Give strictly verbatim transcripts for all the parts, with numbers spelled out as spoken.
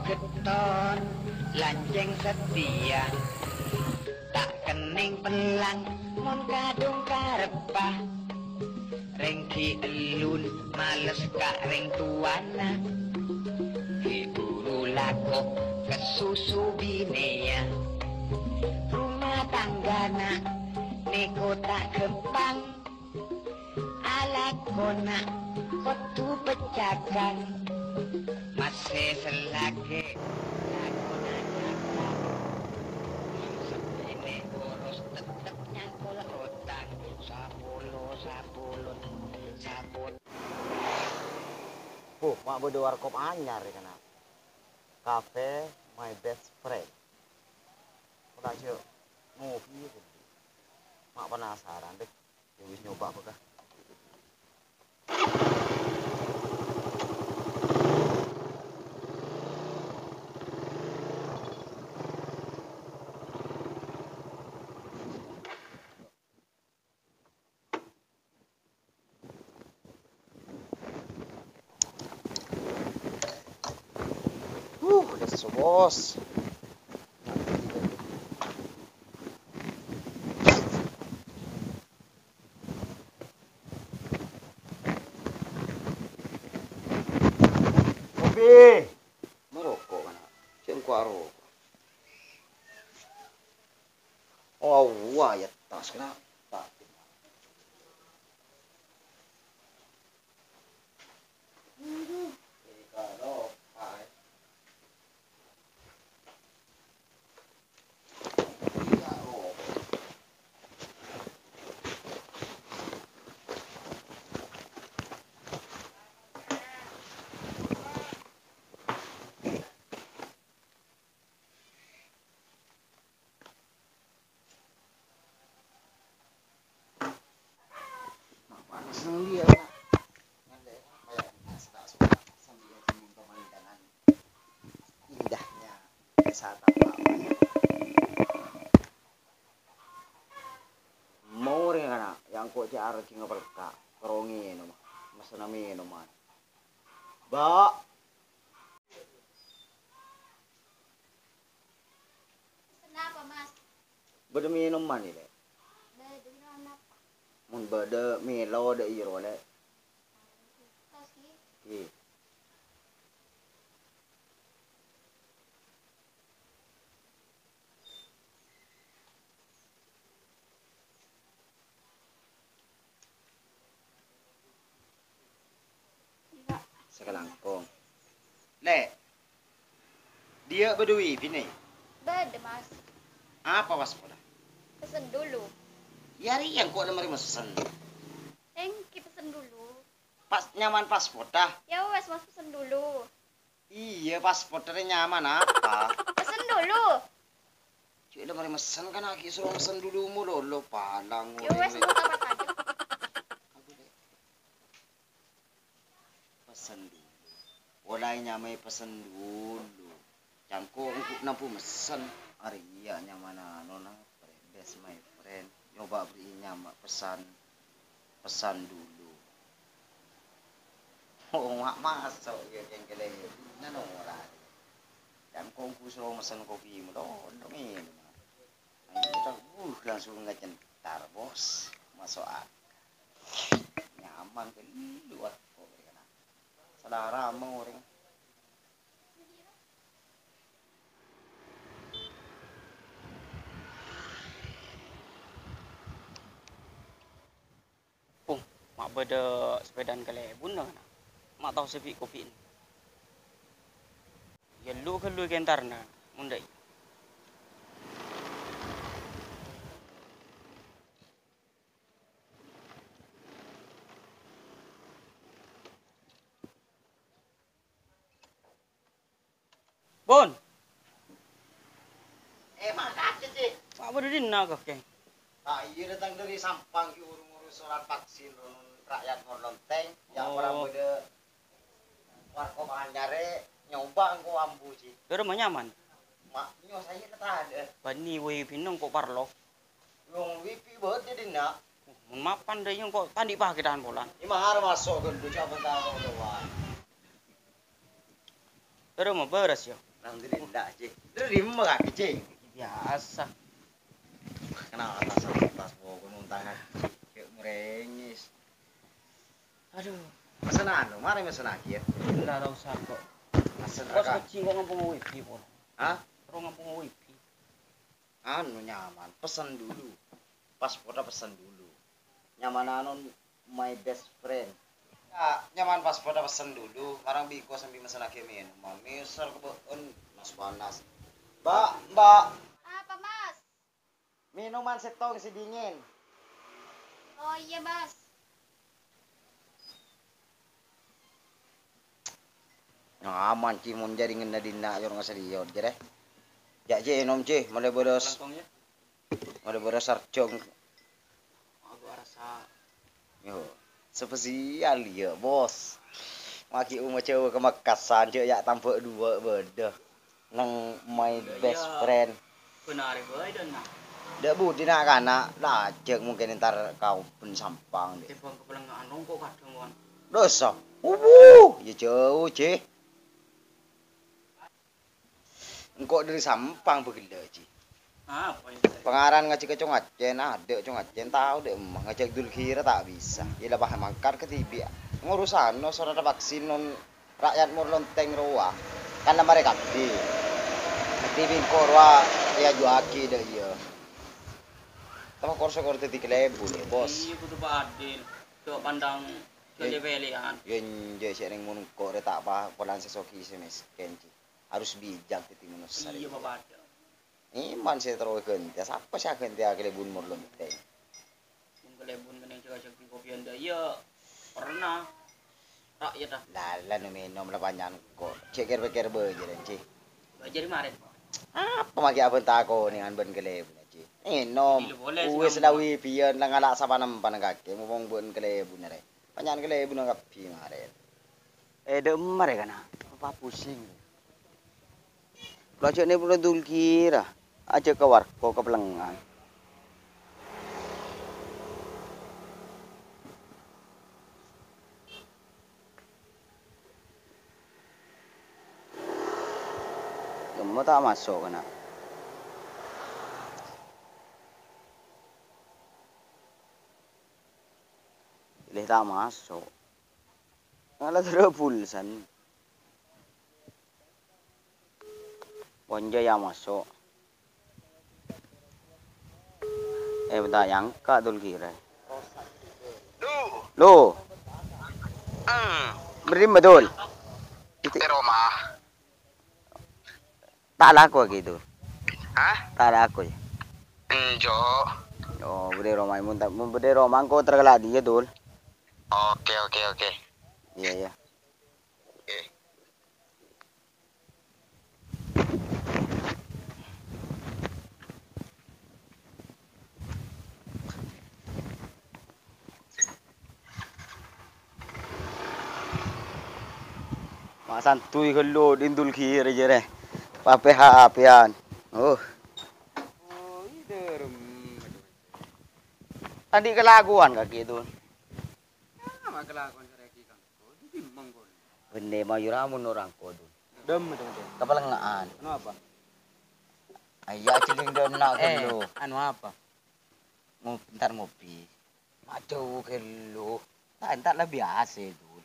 Getton, lancèng satèya, ta' kennèng pellang, mon kadhung kareppa. Rèng ghi' ellun males ka rèng towana, ghi' buru lako ka susu binèya. Rumah tanggana nèko ta' ghâmpang. Alakona kodhu peccakan, massè sellagè lakona cakan. Mon seppèna boros tettep nyangkol otang, sapolo, sapolo, sapot. Huh, ma' bâdâ warkop anyar è kana'. Cafe My Best Friend. Kok ta' jhâ' ngopi, ma' penasaran, deh. Ya wis, nyoba bâkal. Huh, lesso, Bos. Kopi. Maroko' kana'. Sè engko' aroko'. Oh, wa, ya tas kenapa? Indahnya wisata Bali. Morè kana', ya engko' cè' arè ngapelka, karo ngènom, messenna mènoman. Mbak. Pesen apa, Mas? Bâdâ mènoman, Lè'? Bâdâ mènoman apa? Mon bâdâ Milo dâ' iyâ rowa, Lè'. Tos, Ki. Ki. Sakalangkong. Lè', diyâ bâdâ wifi, Nè? Bâdâ, Mas. Apa pasporra? Pesen dulu. Yâ, rèya engko' la marè messen. Èngghi pesen dulu. Pas nyaman pasporra? Ya wes, Mas, pesen dulu. Iyâ, paspor rè nyaman apa? Pesen dulu. Cuk, la marè messen kan, ghi' soro messen dulu mololo, palang. Ya wes, orèng. Engko' ta' parcajâ. Pesen dulu. Polana nyamaè pesen dulu. Cangko engko' nambu messen. Arèya nyamana anona, Best My Friend. Nyoba bâri' nyama pesan, pesan dulu. Oh, ma-, maso' iyâ kèng kalèbun, nano ora. Cangko engko' soro messen kopi, molo, molo ngènom. Ayo, kita, uh, langsung ngacentar, Bos. Maso' akal. Nyaman, kan? Luar kok, ya, kan? Salah rame orèng. Pung, ma' bâdâ sapèdana kalèbunna, kana'? Ma' tao sè bi'-kobi'na. Yâ, lu ghâllu è kèntarna, mon dâ' iyâ. Bun. Eh, makasih, Ci. Pak Badudin na kakè. Ah, iyâ, datang dari Sampang, ki, urus-urus surat vaksin, rakyat Morlonteng, ya, oh, orang pada warkop anyar, nyoba engko' ambu, Ci. Dârâmma nyaman? Ma', nyo saya kata ada. Bânnè wifi-na engko' parlo. Wong wifi bâdâ dinna'. Mon mapan dâ' iyâ engko' ta' andi' pakètan polana. Iyâ mahar maso' ghâllu, coba tahu, coba. Dârâmma bârâs, yâ? Alhamdulillah, Ji. Lu rimma kaki, Ji? Biasa. Kenapa tas, tas pokoknya muntah, Ji? Cek merengis. Aduh. Mesen anu, mari mesen lagi ya. Lah, ora usah kok. Mesen Bos, raka. Kecil kok ngampung wifi, Pon. Hah? Terus ngampung wifi. Anu nyaman, pesen dulu. Pas foto pesen dulu. Nyaman anu my best friend. Ya, nyaman pas foto pesen dulu. Marang biko sambil mesen lagi minum. Miser kebon, nas panas. Mbak, Mbak. Apa, Mas? Minuman settong si dingin. Oh iya, Mas. Nyaman, Ci, mon jaringanna dinna' jor ngasaliyo, jere. Ja', Ci, enom, Ci, male boros. Langkong, ya. Male boros sarjong. Aku arasa. Yo, spesial, ya, Bos. Magi uma Jawa ke Mekkasan, cek ya tambah dua beda. Nang my best friend. Benar, boy, dan nah. Ndak budi nak kana, lajek mungkin entar kau pun sampang, deh. Timbang kepelengan nongko kadang, Wan. Dosa. Wuh, ya jauh, Ci. Engko' dhari Sampang bhâghellâ', Ji. Apa yang saya Pangaran ngajhâk ka Cong Acèn, adâ' Cong Acèn tao dâ' emma ngajhâk Dulkira ta' bisa. Iyâ la pas mangkat kadhibi'. Ngurusano sorat vaksin non rakyat Mor Lontèng rowa. Kan la marè kabbhi. Kadhibi' engko' rowa èajuwâghi dâ' iyâ. Tao korso kor dhâddhi kalèbun, yâ, Bos. Iyâ, kodhu pa'adil. Cok pandang, cok Yâ, jhâ' pèlèyan. Yâ, enjâ' sè rèng mon engko' rè ta' pa-, polana sè soghi sè mèskèn, Ji. Harus bijak dhâddhi manossa rèya. Iyâ, papadâ. Èman sè terro èghântèya, sapa sè aghântèya kalèbun Mor Lontèng? Mon kalèbun kennèng jhâ'-jhâ' kopiyan dâ' iyâ pernah. Rakyat, ah. Lala no mènom la panjhân engko'. Jhâ' kèr-pèkkèr bhâjârân, Ji. Bhâjâr marèn. Apa maghi abân takonè bân kalèbun, Ji? Mènom. Gila, boleh, Wis senang. Lawi biyân la ngala' sapanempan kakè, mumpung bân kalèbun arè. Panjhân kalèbun kabbhi marèn. Eh, dâ' emma rè kana'. Apa pusing? Lajâ' nè pura Dulkira. Ajhâk ka warkop ka Pelengngan. Gemma ta' maso' kana'. Lè ta' maso'. Ngala' terro pulsan. Ponja ya maso'. Eh, bentar, yang Kak Dul kira. Lu. Lu. Hmm. Beri betul. Di roma. Ta' lako ghi, Dul. Hah? Ta' lako, yâ? Enjâ'. Oh, bâdâ è roma, mon ta', mon bâdâ è roma, engko' terkala dia, Dul. Oke, oke, oke. Iyâ, iyâ. Oke. Ma' santuy ghâllu, Dindul Giri jârè. Papè-hapèyan. Uh. Tadi kelakuan kaki itu. Ah, ma' kelakuan sarèki kan. Bânnè mayur amun orang kodu. Dem, dem, dem. Kapalengngaan. Anu apa? Ayah celing dona Eh, ghâllu. Anu apa? Ngopi, entar ngopi. Ma' jhâu ghâllu. Ta', entar la biasa, Dul.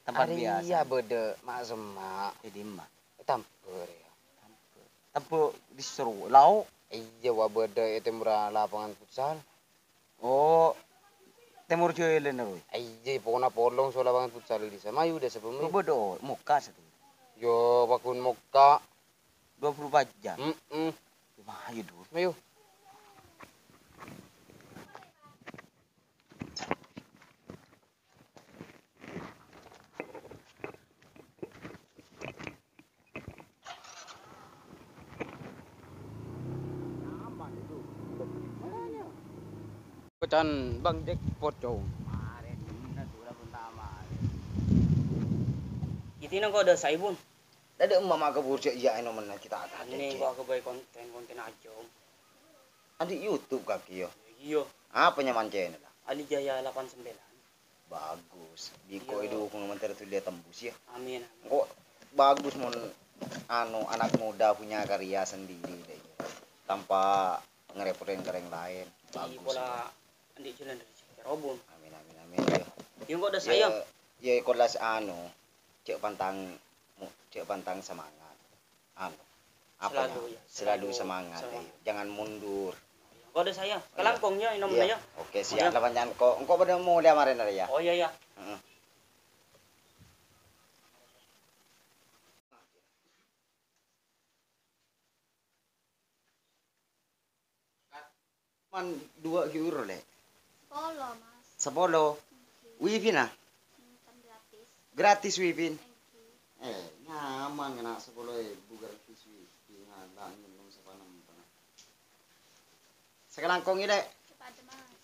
Tempat Ari biasa. Iya bâdâ ma' semma'. È dimma? Tampur, ya. Tampur. Tampur dissèro lao. Iya, wa bâdâ è tèmorra lapangan futsal. Oh, tèmor jâlân, Roy. Iyâ, pokokna polong so lapangan futsal è dissa. Mayu dissa, Bung. Coba do, mokka' satu. Yo, paghun mokka'. Dua puluh empat jam. Mm-mm. Mayu, Dul. Mayu. Kocan Bang Jack pocong. Iti nang kode saibun. Dada emak mak kebur cek iya eno mena kita tadi. Ini gua kebai konten, konten aja, Om. Andi YouTube kaki yo. Iya. Apa nyaman channel? Ali Jaya delapan sembilan. Bagus. Biko Iya. Idukung menteri tulia tembus ya. Amin, amin. Engko bagus mon anu, anak muda punya karya sendiri, deh. Tanpa ngerepotin orang lain. Iyâ, bagus, pola ya. Andi' jhâlân rejhekkè robun. Amin, amin, amin, ya. Iyâ, engko' dâ' saya. Ya, ya, ikhlas anu, cek pantang, mu-, cek pantang semangat. Anu, apa ya? Selalu, ya, selalu selalu semangat, semangat. Ya. Jangan mundur. Engko' dâ' saya. Iya. Kalangkong ya, inom. Iya. Ya. Oke, siap. Iya. Lah, panjang kok. Engko' pada mulai kemarin hari ya? Oh, iya, iya. Heeh. Man, dua euro, Lè'. Sapolo, Mas. Sapolo. Ngghi. Wifi-na? Enten gratis. Gratis wifi. Ngghi. Eh, nyaman kèna sapolo èbu gratis wifi, ngala' ngennom sapanèmpana. Sakalangkong, Lè'. Cepet, Mas.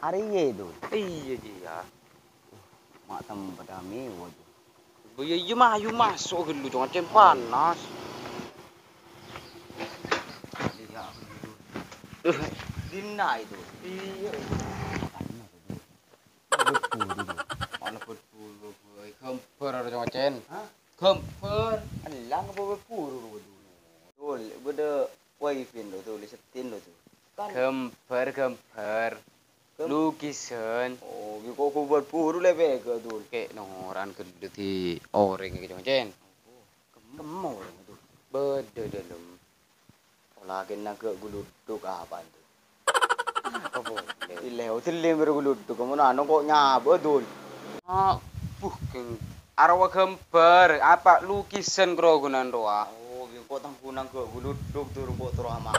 Arèya, Dul. Iyâ, Ji, ya. Ma' tempat rame, waduh. Oh, iyâ, iyâ, Ma, ayo maso' ghâllu, Cong, cèn panas. Lihat. Duh, dinna' itu. Iyâ. Lebur buru, Dul. Ma' lebur buru, boy. Ghâmbhâr, Cong, cèn. Hah? Ghâmbhâr. Ella, ghâmbhâr buru, Dul. Dul, bâdâ wifi lo, Dul, sèttèng lo, Dul. Kan ghâmbhâr, ghâmbhâr. Ghâmb- Lukisan. Oh, bi' kok ghâmbhâr buru lè' pèghâ', Dul. Kè' noran ghâllu dâddhi orèng kè, Cong, cèn. Kemma orèng, Dul. Bâdâ dâlem. Pola kèna ghâ' guluduk apa, Dul? Apa boleh? Ilè, odelling bârâ guluduk, kamu nano kok nyabâ, Dul. Ah, buh, kèng. Arowa ghâmbhâr, apa lukisan krogunan rowa? Oh, bi' kok tanggunang ghâ' guluduk, Dul, kok terro ama.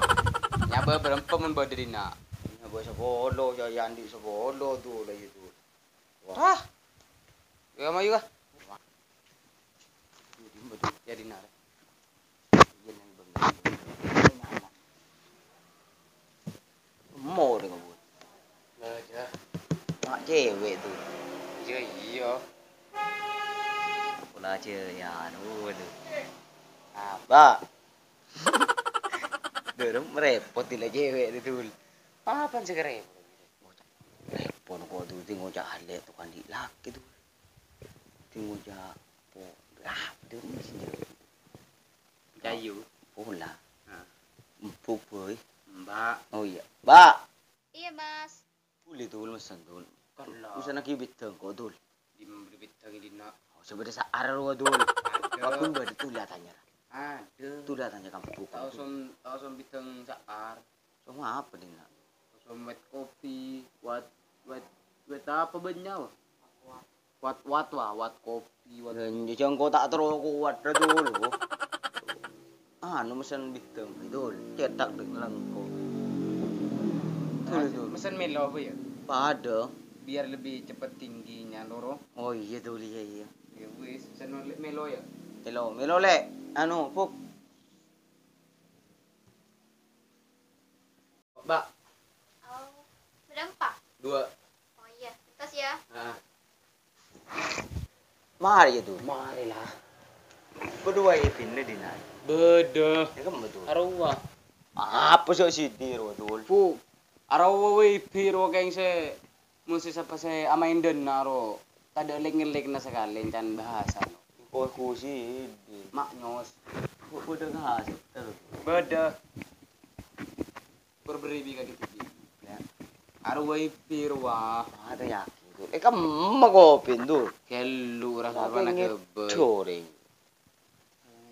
Nyabâ bârâmpa mon bâdâ dinna'? Nyabâ sapolo, ya, ya, andi' sapolo, Dul, ayo, Dul. Wah. Wah. Ya, mayu, ah. Ya, dinna'. Mo deh, Bun. Lah, ya. Mak cewek tuh. Iya, iya. Pola cewek, ya, anu, aduh. Apa? Durung merepot lah cewek itu, Dul. Apa sih kerepot? Repot kok tuh, tinggal cak alek tuh kan di laki tuh. Tinggal cak po-, ah, Dul, sih. Cayu. Pola. Nah. Empuk, boy. Mbak. Oh iya. Mbak. Iya, Mas. Boleh, Dul, mesen, Dul. Kan lah. Bisa lagi bidang kok, Dul. Di, di bidang ini, nak. Oh, coba desa arah, Dul. Ada. Aku baru tuh lihat tanya. Ada. Tuh lihat tanya kamu bukan, Dul. Tahu som, tahu som bidang saar. Som apa, Dina? Som wet kopi, wat, wet, wet apa banyak, wah? Wat, wat, wah, wat kopi, wat. Lah, jangko tak terus kuat, Dul. Anu, mesen bidang, Dul. Cetak, Dul, lengko. Dul, Dul. Mesen melo apa ya? Pada. Biar lebih cepat tingginya, loro. Oh, iya, Dul, iya, iya. Ya wis, mesen melo ya? Melo, melo, Lek. Anu, Puk. Mbak. Oh, berempat? Dua. Oh iya, terus ya. Ah. Mari ya, Dul. Mari lah. Berdua ya, pindah di naik. Beda. Ya, kan betul. Arowa. Apa sih sini, Dul? Pu. Arowa wifi ro keng se. Mon sè sapa sè amaèn dâna ro, tadâ' lèk-ngellèkna sakalè can bhâsana. Engko' ku sidi. Ma'nyos. Kok bâdâ kasèt terros? Bâdâ. Perberi bi' ka kita bi'. Ya. Arowa wifi rowa. Ada yakin tuh. Eh, kemma kopi tuh. Kellu rasa. Tapi mana nge-, kebel. Coreng.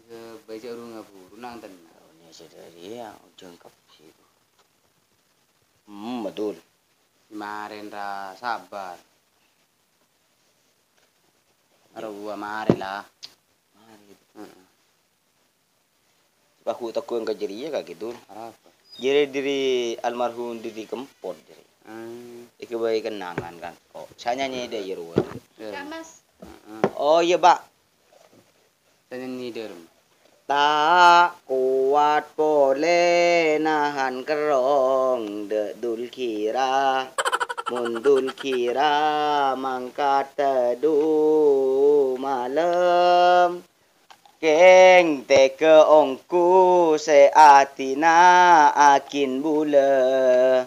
Kebel, cak urung ngaburu, nang tenang. Oh, ini sedari ya, ujung kopi. Hmm, betul. Marèn ra sabar. Arowa marè la. Marè. Heeh. Aku teguh ka jârèya ka gitu. Arapa? Jârèya diri almarhum Didi Kempot jârèya. Hmm. Iki bae kenangan kan kok. Saya nyanyi deh ya, Ruwa. Iya. Kak Mas. Heeh. Oh iya, Pak. Sè nyanyi dârem. Ta' kowat polè nahan kerrong dâ' Dul Kira. Mon Dul Kira mangkat tadhu malem. Kèng tèghâ ongghu sè adina aghin bulâ.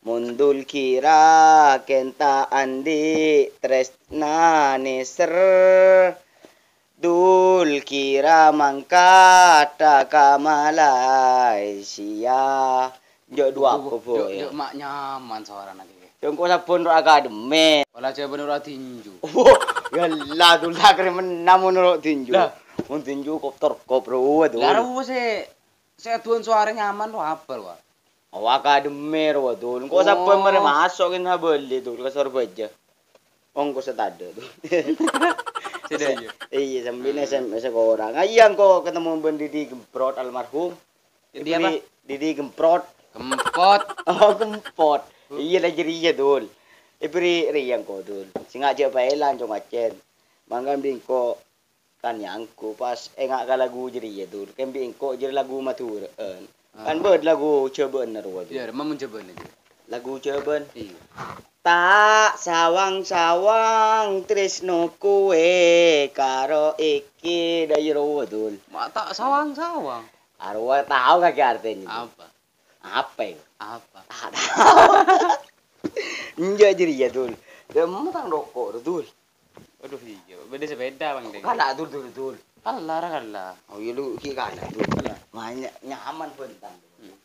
Mon Dul Kira kèng ta' andi' trèsna nèser. Dul kèra mangkat ka Malaysia. Njo' duwâ' Oh, apa, Boy? Njo', njo' ma' nyaman sowarana kèya. Jhâ' engko' sabbhân ro' akademi. Pola jhâ' bân ro' tinju. Wah, ghellâ', Dul, ta' kèra mennang mon ro' tinju. Lah. Mon tinju kop-, terkop rowa, Dul. Lah, rowa sè, sè adu'ân sowara nyaman rowa apa, rowa? Oh, akademi rowa, Dul. Engko' sabbhân Oh. marè maso' kèng abâli, Dul, ka Sorbhâjâ. Ongkossa tadâ', Dul. Sè dâ' iyâ. Iyâ, sambina Hmm. S M S korang. Ah, iyâ, engko' ketemu bân Didi Gemprot almarhum. Didi apa? Didi Gemprot. Kempot. Oh, Kempot. Iyâ, la jârèya, Dul. Èbherri' rèya engko', Dul. Sènga' jhâ' paèlang, Cong Acèn. Mangkana bi' engko' Kan nyangko pas enga' ka lagu jârèya, Dul. Kan bi' engko' jârèya lagu Madhurâ'ân. Ah. Kan bâdâ lagu Jhâbâ'ânna rowa, Dul. Iyâ, remma mon Jhâbâ'ânna, Dul. Lagu Jhâbâ'ân. Iyâ. Ta' sawang-sawang trèsno kowe karo èkè, dâ' iyâ rowa, Dul. Ma' ta' sawang-sawang. Arowa tao kakè artèna, Dul. Apa? Apa, ya? Apa? Tak tahu. Enjâ' jârèya, Dul. Dâ' emma tang roko', Dul. Waduh, iyâ. Bâdâ sepeda, Bang, deh. Kala', Dul, Dul, Dul. Kala', ra kala'. Oh, iyâ, lu, ki kala', Dul. Kala'. Manya-, nyaman bhunten, Dul. Hmm.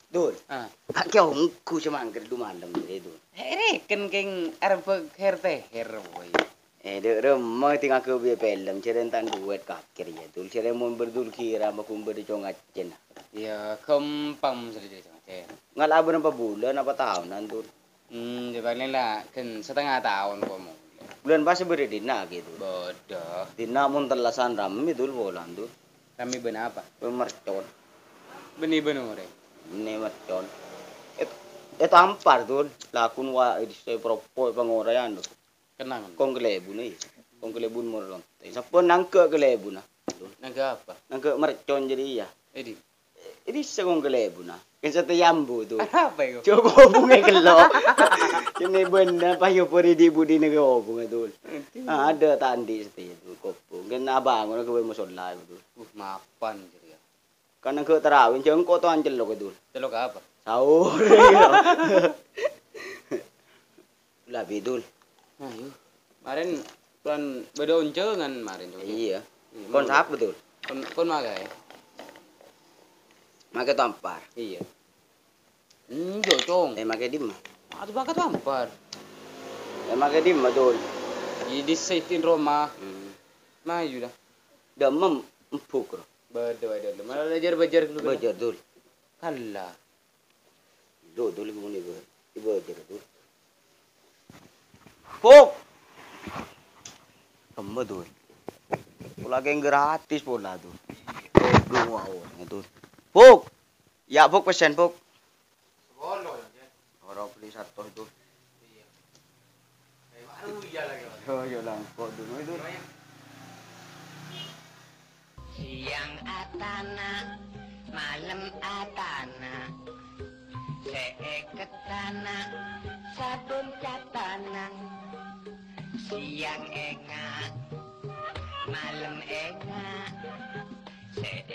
Dul. Ah. Kakè ongghu sè mangghâr du malem, Dul. Eh, rèken kèng arep her-teher, boy. Eh, dâ' remma tènga ghâbây film, jârèya entan duwèt kakè rèya, Dul. Jârèya mon bâdâ Dul Kira, ma' ghun bâdâ Cong Acèn. Iyâ, ghâmpang mon sè dhâddhi Cong Acèn. Ngala' bârâmpa bulân apa taonan, Dul? Hmm, ya palèng la ghân satengnga taon ko' molè. Bulân pas bâdâ dinna' ghi, Dul. Bâdâ. Dinna' mon tellasan rammè, Dul, polana, Dul. Rammè bân apa? Bân mercon. Bânnè bân orèng. Bânnè mercon. Et-, ètampar, Dul. Lakon wa-, è dissa' proppo pangorèyan, Dul. Kenangan. Kong kalèbunna, iyâ. Kong kalèbun mor lonte. Sampon nangghâ' kalèbunna. Nangghâ' apa? Nangghâ' mercon jârèya. È di? È dissa' kong kalèbunna. Kan satèya ambu, Dul. Apa itu? Jhâ' kobungè kello'. Sènè bhendher, pas nyopori di budina kobungè, Dul. Aduh. Adâ' ta' andi' satèya, Dul, kobung. Kan abângona ghâbây mosolla, Dul. Uh, mapan jârèya. Kan nangghâ' tarawih, jhâ' engko' towan cellok, Dul. Cellok apa? Sahur. Labi, Dul. Ayo. Marèn kan bâdâ onjhângan marèn, Cong. Iyâ. Iyâ, kon sapa, Dul? Kon, kon maghâbây. Maghâbây tampar. Iyâ. Enjâ', Cong. Eh, maghâbây dimma? Atu maghâbây tampar. Eh, maghâbây dimma, Dul? Di, di safety roma. Hmm. Mayu dah. Dâ' emma empuk, ro. Bâdâ, bâdâ. Malah bâjâr-bâjâr dulu. Bâjâr, Dul. Kala'. Lo, Dul, ibu ni, Bu. Ibu aja, Dul. Pok! Kemma, Dul. Pola keng gratis pola, Dul. Belum, wah, oh, Dul. Pok! Ya, Pok, pesen, Pok. Ora beli satu itu. Iya. Baru iya lagi. Yo, yo, langkok dulu itu. Siang atana, malem atana, sè èketana, sabun catana. Siang enga', malem enga', sè